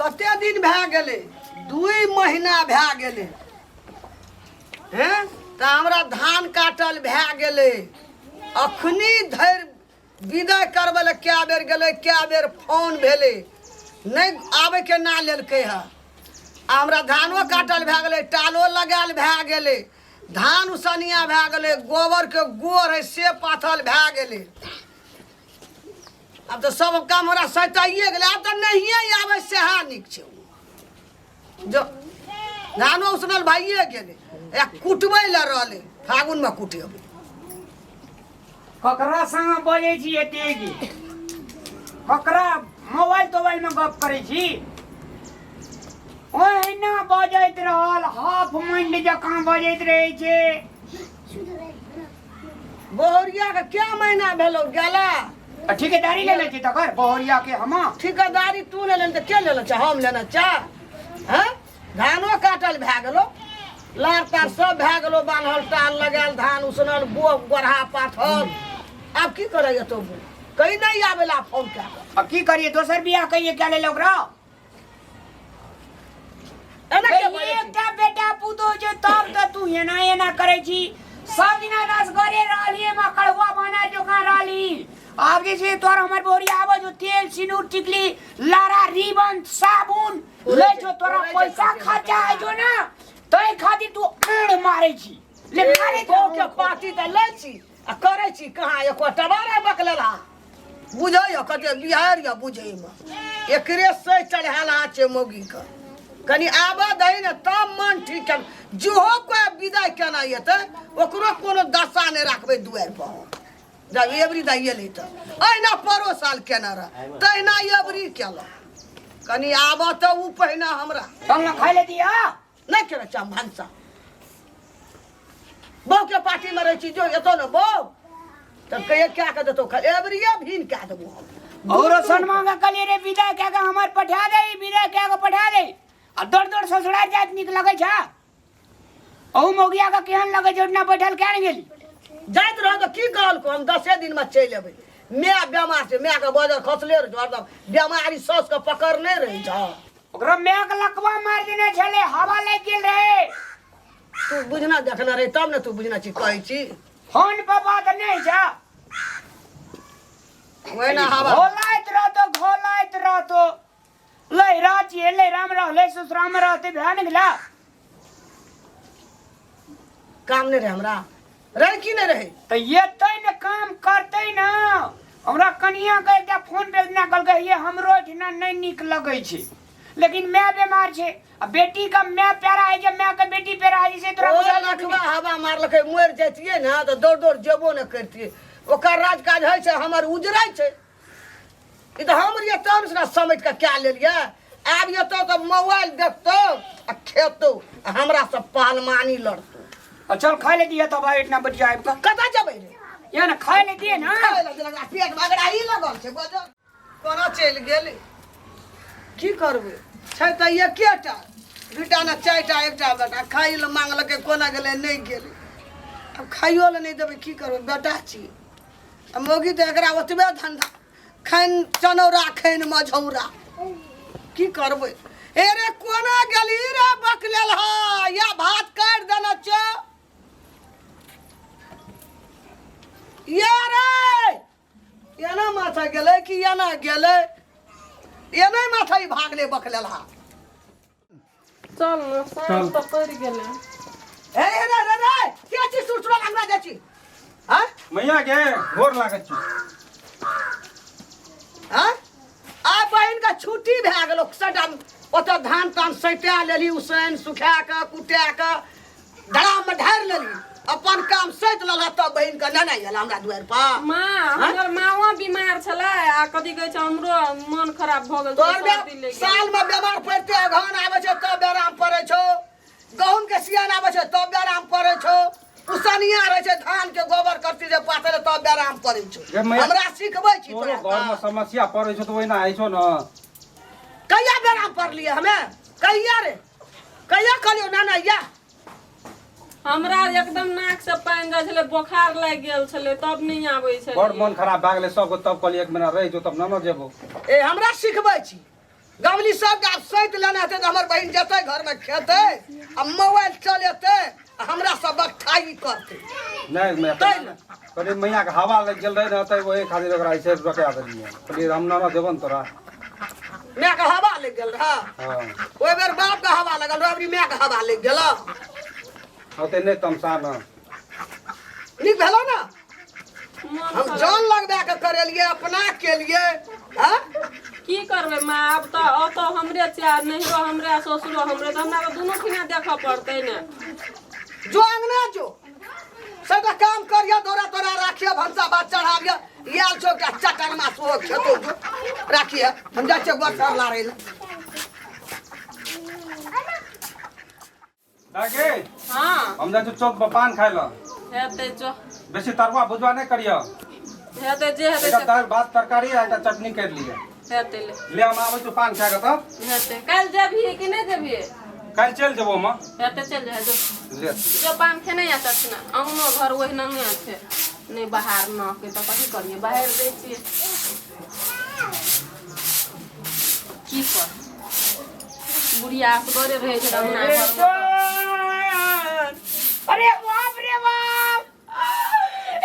कते दिन भए गेलै 2 महीना भए गेलै हैं तऽ हमरा धान काटल भए गेलै अखनी धरि विदाइ करबै लए कए बेर गेलै कए बेर फोन भेलै नहि आबैके ना लेलकै हँ आ हमरा धानो काटल भए गेलै टालो लगायल भए गेलै धान उसनिया भए गेलै गोबरके गोर है से पाथल भए गेलै आब तऽ सब काम हमरा सैताइए गेलै आब तऽ नहिए आबै सएह नीक छै जो धानो उसनल भाइए गेलै आ कुटबै लए रहलै फागुनमे कुटेबै ककरा संग बजै छी एते की ककरा मोबाइल तोबाइल में गप करै छी ओहिना बजैत रहल हाफ माइंड जकाँ बजैत रहै छै बहुरिया के क्या महीना भेलो गेला आ ठेकेदारी लेने छी तकर बहुरिया के हम ठेकेदारी तू ने लेने तऽ के लेने छै हम लेने छै हैं धानो काटल भए गेलो लार तार सब भए गेलो बान्हल टाल लगायल धान उसनल गोह गोरहा पाथल आब की करे एतो कहीं नहीं आवेला फोन कए कऽ आ की करिए दोसर बियाह कहिए क्या ले ओकरा एना के बजै छी? एकटा बेटा पुतोह छै तब तऽ तू एना एना करै छी सब दिना दस घरे रहली एमा कड़ुआ बना जोका रहली आब जे छै तोर हमर बोरिया आबै जो तेल सिनूर टिकली लारा रिबन साबुन लै छौ तोरा पैसा खर्चा होइ छौ ना तै खातिर तू आड़ मारै छी ले मारै बहू के पार्टी तऽ लै छी आ करै छी कहाँ एको टबारा बकलेला बुझैए कते बिहार यऽ बुझैमे एकरे सही चढ़ायल हाथ छै मौगीके कनि आबऽ दही ने तब मन ठीक केना जेहो कोइ विदाइ केना एतै ओकरो कोनो दशा नहि राखबै दुआरि पर हम जब एबरी दाइ एलै तऽ अहिना परो साल केना रह तहिना एबरी केलक कनि आबऽ तऽ ओ पहिने हमरा चल ना खाइ ले दिया नहि केने छै हम भनसा बहू के पार्टी में रहै छी जो एतौ ने बहू तऽ कहिए कए कऽ देतौ खाली एबरिए भीन कए देबो हम औरो सनमा के कहलिए रे विदा कए के हमर पठा दे विदा कए के पठा दे आ दौड़ दौड़ ससुराल जाइत नीक लगै छै अहू मौगिया के केहन लगै छै ओहिना बैठल किया ने गेली जाइत रह तऽ की कहलको हम दसे दिनमे चलि एबै माय बेमार छै मायके बजर खसले रहै छै हरदम बेमारी साउसके पकड़ने रहै छै ओकरा माय के लकवा मारि देने छलै हवा लागि गेल रहै तू बुझना देखने रही तब ने तू बुझना छी कहै छी फोन पर बात नहि छै ओहिना हवा घोलाइत रहतो घोलाइत रहतो लहरा छियै लहरा में रहलै ससुरा में रहते भए ने गेला काम नहि रहै हमरा रहै की नहि रहै तऽ एतै ने काम करतै ने हमरा कनिया के एकटा फोन पे एकदिना कहलकै ये हमरो एहिठिना नहि नीक लगै छै लेकिन माय बीमार छै आ बेटी के माय प्यारा होइ छै माय के बेटी प्यारा होइ छै से तोरा ओ बुझल छौ कि लखबा नहि? हवा मारलकै मरि जैतियै ने तऽ दौड़ दौड़ जेबो नहि करितियै ओकर राजकाज होइ छै हमर उजरै छै ई तऽ हम रहियै तब ने समेट कऽ कए लेलियै आब एतौ तऽ मोबाइल देखतौ आ खेतौ आ हमरा से पहलमानी लड़तौ आ चल खाय ले दिए तब आइ इतना बजिया आबि कऽ कतऽ जेबै रे या ने खाय ले दिए ना खाय लए देलक आ पेट बगड़ा ही लगल छै गजब कोना चलि गेल की करबै छै तऽ एकेटा दूटा ने चारिटा एकटा बेटा खाइ लए मांगलकै कोना गेलै नहि गेलै आब खाइयो लए नहि देबै की करबै बेटा छी आ मौगी तऽ एकरा ओतबे धन्धा खैन चनौरा खैन मझौरा की करबै ए रे कोना गेली रे बकलेल हा या भात काटि देने छौ या रे एना माथा गेलै कि एना गेलै एना माथा ई भागले बकलेल हा चल न साँझ तऽ पड़ि गेलै ए ए रे रे रे के छी सुरसुरा अंगना जाइ छी हाँ मैया के गोर लागत छी हाँ आ बहिन के छुट्टी भए गेलो सटा ओतऽ धान तान सैता लेली उसैन सुखा कऽ कुटा कऽ ड्राम में ढारि लेली अपन काम सैत लेलह तब बहिन के नेने आयल हमरा दुआरि पर माँ हमर माँओ बीमार छलै आ कथी कहै छै हमरो मन खराब भऽ गेल तोहर छलै, सर्दी लागि गेल। साल में बीमार पड़ते अगहन आबै छै तब आराम पड़ै छौ गहूम के सियान आबै छै तब आराम पड़ै छौ उसनिया रहै छै धान के गोबर करती जे पाथर तब आराम पड़ै छौ गे मैया, हमरा सिखबै छी तोरो तोरा घर में समस्या पड़ै छौ तऽ ओहिना होइ छौ ने कहिया बेराम पड़लियै हमे कहिया रे कहिया कहलियौ नाना या हमरा एकदम नाक से पानि जाइ छलै बोखार लागि गेल छलै तब नहि आबै छलै बड़ मन खराब भए गेलै सबके तब कहलियै एक महीना रहि जो तब ननद जेबो ए हमरा सिखबै छी गवली सबके आब सैत लेना हेतै तऽ हमर बहिन जेतै घरमे खेतै आ मोबाइल चलेतै आ हमरा सब बकठाई करतै। नहि मैया, तै ने। कनि मैयाके हवा लागि गेल रहै ने, तऽ ओहि खातिर ओकरा ऐसे रोका देलियै। कहलियै हम नाना देबो ने तोरा। मायके हवा लागि गेल रहै? हँ। ओहि बेर बापके हवा लगल रहै, अबरी मायके हवा लागि गेल। ओते नहि तमसा ने। नीक भेलो ने? मोन हम खराब। जान लगबा के करेलिए, अपना केलिए। हाँ? की करबै माँ, आब तऽ ओतऽ हमरे छै आ नैहरो हमरे आ ससुरो हमरे, तऽ हमरा तऽ दुनू ठिना देखऽ पड़तै ने। जो अंगना जो, सबटा काम करिए, दौड़ा तोड़ा राखिए, भनसा भात चढ़ाबिए। आयल छौ एकटा चटनमा, सेहो खेतो। जो राखिए, हम जाइ छियै गोर लारै लए। दागे। हाँ। हम जाइ छी चौक पर पान खाइ लए। हेतै, जो। बेसी तरुआ भुजवा नहि करियौ। हेतै जे हेतै। एकटा दालि भात तरकारी आ एकटा चटनी करि लिअ। हेतै, ले। ले, हम आबै छी पान खा कऽ तब। हेतै। काल्हि जेबही कि नहि जेबही? काल्हि चलि जेबो हम। हेतै, चलि जाइ, जो। ले। जो, पान खेने आ चटना। अंगनो घर ओहिनांगे छै, नहि बाहर न के तऽ कथी करियै, बाहर दै छियै। की कर, बुढ़िया असगरे रहै छै अंगना घरमे। अरे बाप रे बाप,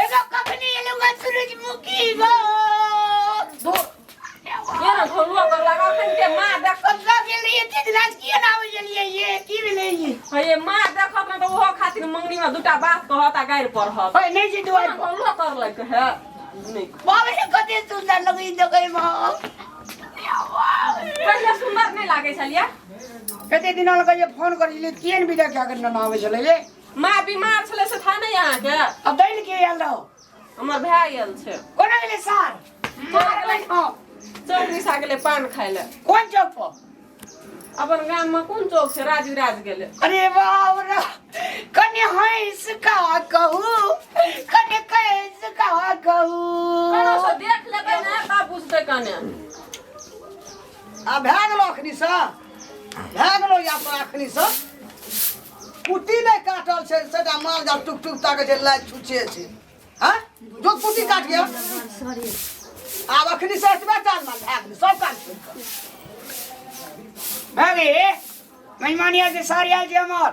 एगो कखनी एलौ गा सूरजमुखी गो? ये ने घोलुआ कर लगा अखन के माँ देख। कतऽ गेल रहियै? एते दिना से किया ना आबै छलियै ये? की भेलै ये? हे, माँ देखत ने तऽ ओहो खातिर मंगनी में दूटा बात कहत आ गारि पढ़त। ओए, नहि छै दुआरि पर। घोलुआ कर लग है नहि। बाप रे, कते सुन्दर लगै देखै मे। पहिले सुन्दर नहि लागै छलियै? कते दिना लग जे फोन करै छलियै, किया ने विदा कए कऽ ना आबै छलै ये? माँ बीमार छलै से था नहि अहाँके। अब दैल के आयल रहो? हमर भाय आयल छै। कोना गेलै सार? मारबै हम। चौक दिशा गेलै पान खाय लए। कोन चौक पर? अपन गाम में कोन चौक छै, राजविराज गेलै। अरे बाप रे, कने हंस का कहू, कने कैस का कहू। कनो से देख लेबै ने तब बुझतै कने। आ भए गेलो अखनीसँ, भए गेलो यात्रा अखनीसँ। कुट्टी नहि काटल छै, सेटा माल जाल टुक टुक ताकै छै, लाइ छुछे छै। हाँ, जो कुट्टी काट गया। आब अखनी से एतबे टाल माल भए गेलै, सब काम छोड़ि कऽ भए गेलै। मेहमान आयल छै, सार आयल छै हमर।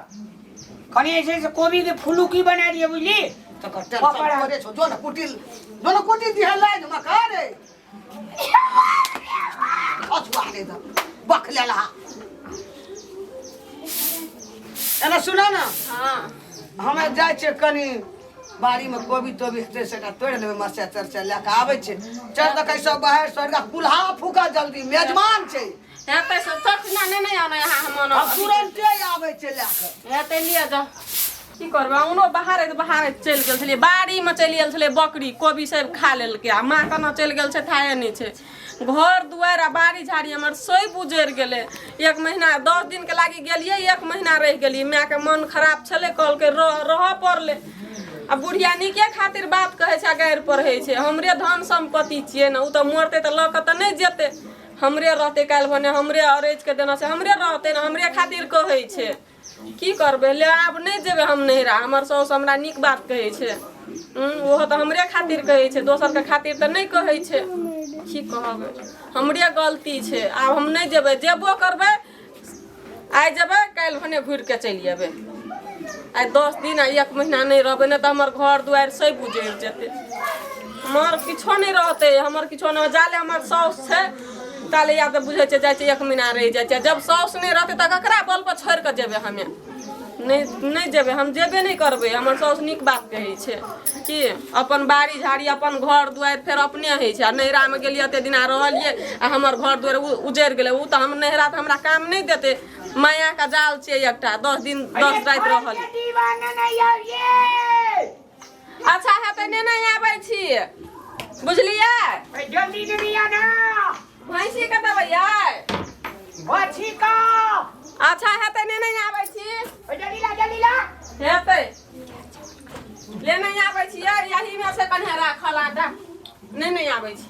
कनि जे छै से कोबी के फुलुकी बना दिअ, बुझली? तकर टेंशन पकड़ा। थोड़े छौ। जो ने कुटी, जो ने कुटी दिहे लाइन मका रे अछुआ रे द बख लेलहा। एना सुना ना। हाँ। हमे जाइ छियै कनि बाड़ीमे कोबी तोबी हेतै सेटा तोड़ि लेबै, मरचाइ तरचाइ लए कऽ आबै छै। चल तऽ कैसे बाहर स्वर्ग कुल्हा फूका, जल्दी, मेजबान छै। हेतै सब चटना नहि नहि आना यहाँ हम हम तुरन्ते आबै छै लए कऽ। हेतै, लिअ जाउ। की करबै, अंगनो बहारैत बहारैत चलि गेल छलियै। बाड़ीमे चलि गेल छलै बकरी, कोबी सब खा लेलकै आ माँ केना चलि गेल छै थाहे नहि छै। घर दुआरि आ बाड़ी झाड़ी हमर सब उजड़ि गेलै। एक महीना 10 दिनके लागि गेलियै, एक महीना रहि गेलियै। मायके मन खराब छलै, कहलकै रह, रहऽ पड़लै। आ बुढ़िया नीके खातिर बात कहै छै आ गारि पढ़ै छै। हमरे धन सम्पत्ति छियै ने, ओ तऽ मरतै तऽ लऽ कऽ तऽ नहि जेतै, हमरे रहतै। काल्हि भने हमरे अरैज के देना छै, हमरे रहतै ने, हमरे खातिर कहै छै। की करबै, ले आब नहि जेबै हम नैहरा। हमर साउस हमरा नीक बात कहै छै। ओहो तऽ हमरे खातिर कहै छै, दोसरके खातिर तऽ नहि कहै छै। की कहबै, हमरे गलती छै। आब हम नहि जेबै। जेबो करबै, आइ जेबै, काल्हि भने घुरि के चलि अयबै। आइ 10 दिन आ एक महीना नहि रहबै, नहि तऽ हमर घर दुआरि सब उजड़ि जेतै, हमर किछो नहि रहतै, हमर किछो नहि। जाले हमर साउस छै ताले या तऽ बुझै छै जाइ छै, एक महीना रहि जाइ छै। जब साउस नहि रहतै तऽ ककरा बल पर छोड़ि कऽ जेबै? हमे नहि, नहि जेबै, हम जेबे नहि करबै। हमर साउस नीक बात कहै छै कि अपन बाड़ी झाड़ी, अपन घर दुआरि फेर अपने होइ छै। आ नैहरामे गेलियै, एते दिना रहलियै आ हमर घर दुआरि उजड़ि गेलै। ओ तऽ हम नैहरा तऽ हमरा काम नहि देतै। मायाके जाल छियै एकटा। 10 दिन 10 राति रहल। दीवाना नहीं आइए। अच्छा हेतै, नेने आबै छी, बुझलियै? जल्दी नहीं आना। भैंसी के देबै? बाछी का। अच्छा हेतै, नेने आबै छी। जल्दी ला, जल्दी ला। हेतै, लेने आबै छियै। यही में से कन्हे राखल आटा। नहि, नहि आबै छी।